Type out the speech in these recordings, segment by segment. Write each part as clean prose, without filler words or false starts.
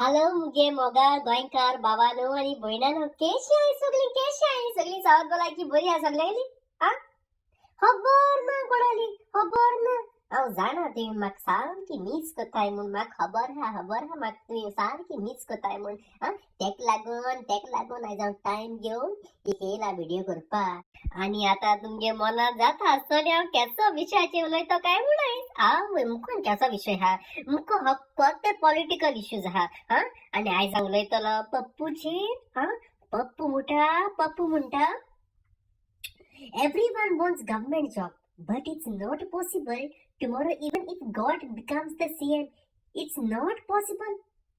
Hello मुगे मोगाळ गोंयकार बाबानो आनी भयणानो, केशी आहाय सगळीं? केशी आहाय सगळीं? सावत भलायकी बरी आहा सगळ्यांली? आ, खबर ना कोणाली, खबर ना. हांव जाणा तुमी म्हाका सामकी मीस करताय म्हूण. म्हाका खबर आहा, खबर आहा म्हाका तुमी सारकी मीस करताय म्हूण. आ, तेक लागून आयज हांव टायम घेवन एक येयला व्हिडिओ करपाक. आनी आतां तुमगे मनात जाता आसतलें, हांव केसो विशयाचेर उलयतो काय म्हूण आयज. आवय, मुखान केसो विशय आहा मुको? हो फक्त पॉलिटिकल इश्यूज आहा. हा, आनी आयज हांव उलयतलो पप्पूचेर. हा, पप्पू म्हणटा, पप्पू म्हणटा, "Everyone wants government job, but it's not possible. Tomorrow, even if God becomes the CM, it's not possible."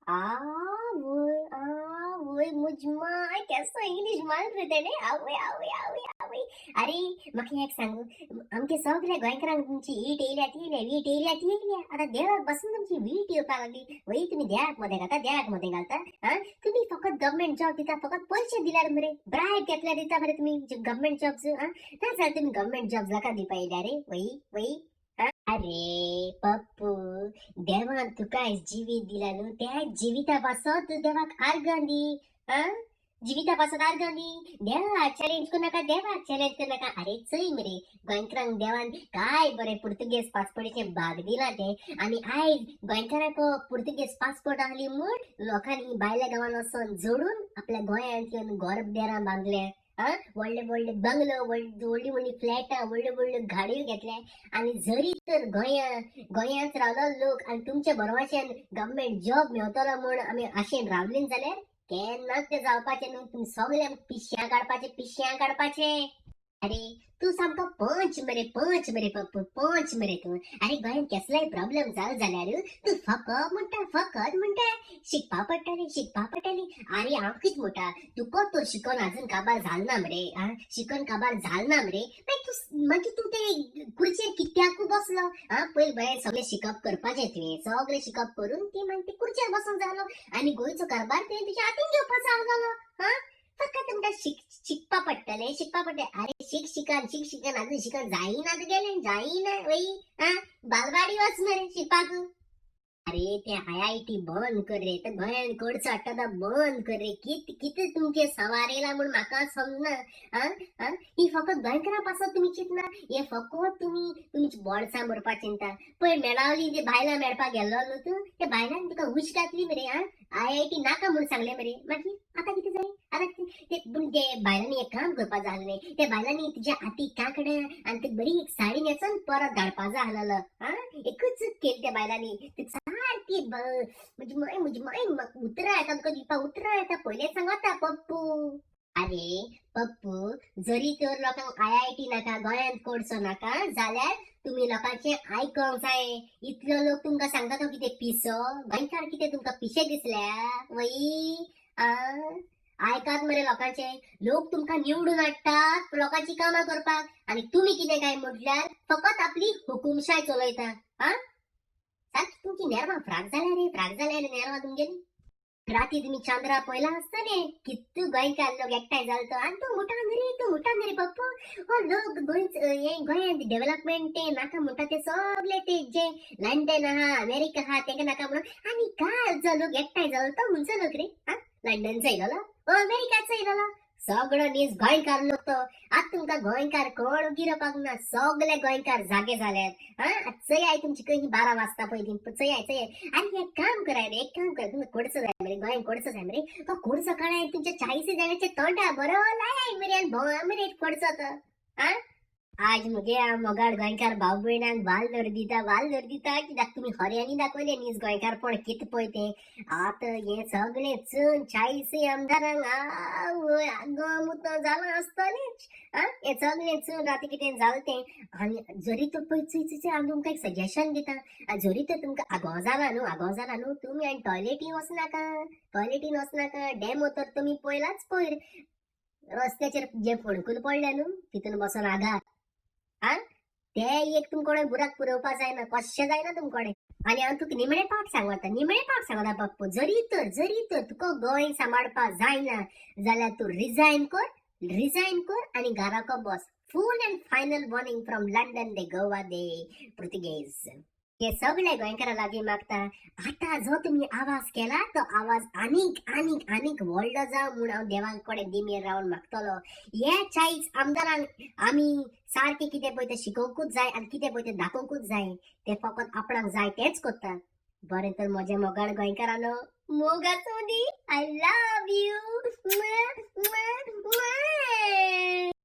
आवय आवय, मुजमाय, केसो इंग्लीश माल रे तेणे! आवय आवय आवय आवय! अरे, म्हाका एक सांगू, आमचे सगळे गोंयकारांक तुमची वीट येयल्या ती येयल्या, वीट येयल्या ती येयल्या. आतां देवाक बसून तुमची वीट येवपाक लागली. वय, तुमी देवाक मदें घालता, देवाक मदें घालता. हा, तुमी फकत गव्हर्मेंट जॉब दिता फकत पयशे दिल्यार मरे, ब्रायब घेतल्यार दिता मरे तुमी गव्हर्मेंट जॉब. हा, ना जाल्यार तुमी गव्हर्मेंट जॉब जाका दिवपा येयल्या रे? वय वय. हा? अरे पप्पू, देवान तुका जिवीत दिला न्हू, त्या जिविता पासत तूं देवाक आर्गां दी. हा, जिविता पासत आर्गां दी. देवाक चॅलेंज करू नाका, देवाक चॅलेंज करू नाका. अरे, चोय मरे, गोंयकारांक देवान काय बरें पुर्तुगेज पासपोर्टाचें भाग दिलां तें. आनी आयज गोंयकारांक पुर्तुगेज पासपोर्ट आहली म्हूण लोकांनी भायल्या गांवान वचोन जोडून आपल्या गोंयांत येवन घर देरां बांदले. हा, व्हडले व्हडले बंगलो, व्हडली व्हडली फ्लॅटां, व्हडल्यो व्हडल्यो गाडयो घेतले. आनी जरी तर गोंयांत रावलो लोक आनी तुमच्या बरोवाच्यान गव्हर्मेंट जॉब मेवतलो म्हूण आमी आशेन रावली जाल्यार केन्नाच ते जावपाचे न्हू. तुमी सगळे पिश्यां काडपाचे, पिश्यां काडपाचे. अरे, तूं सामको पंच मरे, पंच मरे पप्पू, पंच मरे तूं. अरे, गोंयांत केसलोय प्रॉब्लेम जालो जाल्यार तूं फकत म्हणटा, फकत म्हणटा, शिकपा पडटलें, शिकपा पडटलें. अरे, हांव कितें म्हणटा, तुका तर शिकोन अजून काबार जाल ना मरे. आ, शिकोन काबार जाल ना मरे. मागीर तूं, मागीर तूं ते खुर्चेर कित्याकू बसलो? आ, पयलीं गोंयांत सगळें शिकप करपाचें तुवें. सगळें शिकप करून ती मागीर ते खुर्चेर बसून जालो आनी गोंयचो कारभार तुवें तुज्या हातीन घेवपाचो जालो. हा, फकत तुमकां शिकपा पडटलें, शिकपा पडटलें. अरे, शिक शिकन, शिक शिकन, अजून शिकन जायना तुगेलें, जायना. वय, आ, बालवाडी वच मरे शिकपाक. अरे, ते आयआयटी बंद कर रे. ते गोंयान कोळसो हाडटा तो बंद कर रे. कित कितें तुमचे सवार येयला म्हूण म्हाका समजना. आ आ, ही फकत गोंयकारां पासत तुमी चिंतना. हे फकत तुमी तुमची बोल्सां भरपाक चिंता. पयर मेळावली ते बायलां मेळपाक गेल्लो न्हू तूं, त्या बायलांनी तुका उश घातली मरे. आ, आयआयटी नाका म्हूण सांगलें मरे. मागीर आतां कितें जाय? आतां कितें ते? पूण ते बायलांनी एक काम करपा जाय आसलें. त्या बायलांनी तुज्या हाती कांकणां आनी ती बरी एक साडी न्हेसोन परत धाडपा जाय आसलेलो. आ, एकूच चूक केली त्या बायलांनी. ती सारकी म्हजी माय, म्हजी माय, म्हाका उतरां येता तुका दिवपाक, उतरां येता. पयलें सांगता पप्पू. अरे पप्पू, जरी तर लोकांक आयआयटी नाका, गोंयांत कोळसो नाका जाल्यार तुमी लोकांचे आयकोंक जाय. इतलो लोक तुमकां सांगता तो कितें पिसो? गोंयकार कितें तुमकां पिशे दिसल्या? वय, आ, आयकात मरे लोकांचे. लोक तुमकां निवडून हाडटात लोकांची कामां करपाक आनी तुमी कितें काय म्हटल्यार फकत आपली हुकुमशाय चलयता. हा, सारकी तुमची नेर्वां फ्राक जाल्या रे, फ्राक जाल्या रे नेर्वां तुमगेली. राती तुमी चांद्रा पळयला आसतले, कितू गोंयकार लोक एकठांय जालो तो. आनी तूं मुटान रे, तूं मुटान रे पप्पू, हो लोक गोंयच हे गोंयांत डेव्हलपमेंट ते नाका म्हणटा. ते सगळे ते जे लंडन आहा, अमेरिका आहा, तेंका नाका म्हणून. आनी काल जो लोक एकठांय जालो तो खंयचो लोक रे? हा, लंडनचो येयलोलो, अमेरिकाचो येयलोलो? सगळो नीज गोंयकार लोक तो. आतां तुमकां गोंयकार कोण गिरोवपाक ना. सगळे गोंयकार जागे जाल्यात. हा, चयाय तुमची खंय 12 वाजता पयलीं चयाय, चयाय. आनी एक काम कराय रे, एक काम कराय. तुमकां कोळसो जाय मरे, गोंयांत कोळसो जाय मरे, तो कोळसो काडाय, तुमच्या 40 जाणांच्या तोंडा बरो लायाय मरे आनी भोंवा मरे कोळसो तो. हा, आज मुगे मोगाळ गोंयकार भाव भयणांक वालोर दिता, वालोर दिता, कित्याक तुमी खऱ्यांनी दाखयलें नीज गोंयकारपण कितें पळय तें. आतां हें सगळें चून 40 आमदारांक आवय आगो मुतो जालां आसतलेंच. आ, हें सगळें चून राती कितें जालें तें. आनी जरी तर पळय, चोय चोय, हांव तुमकां एक सजेशन दिता. जरी तर तुमकां आगो जाला न्हू, आगो जाला न्हू, तुमी आनी टॉयलेटीन वचनाका, टॉयलेटीन वचनाका. डॅमो तर तुमी पळयलाच पयर. रस्त्याचेर जे फोंडकूल पडले न्हू, तितून बसोन आगार. आ, ते एक तुमकोडे बुराक पुरोवपा जायना, कशें जायना तुमकोडे. आनी हांव तुका निमणे पावट सांगता, निमणे पावट सांगता पप्पू, जरी तर तुका गोंय सांबाळपा जायना जाल्यार तूं रिजायन कर, रिजायन कर आनी घराको बस. Full and final warning from London de Goa de Portuguese. हे सगळे गोंयकारां लागीं मागता, आतां जो तुमी आवाज केला तो आवाज आनीक आनीक आनीक व्हडलो जावं म्हूण हांव देवा कडेन दिमेर रावन मागतलो. हे 40 आमदारांक आमी सारकें कितें पळय तें शिकोवंकूच जाय आनी कितें पळय तें दाखोवंकूच जाय. ते फकत आपणाक जाय तेंच करतात. बरें तर म्हज्या मोगाळ गोंयकारांनो, मोग आसूं दी. I love you.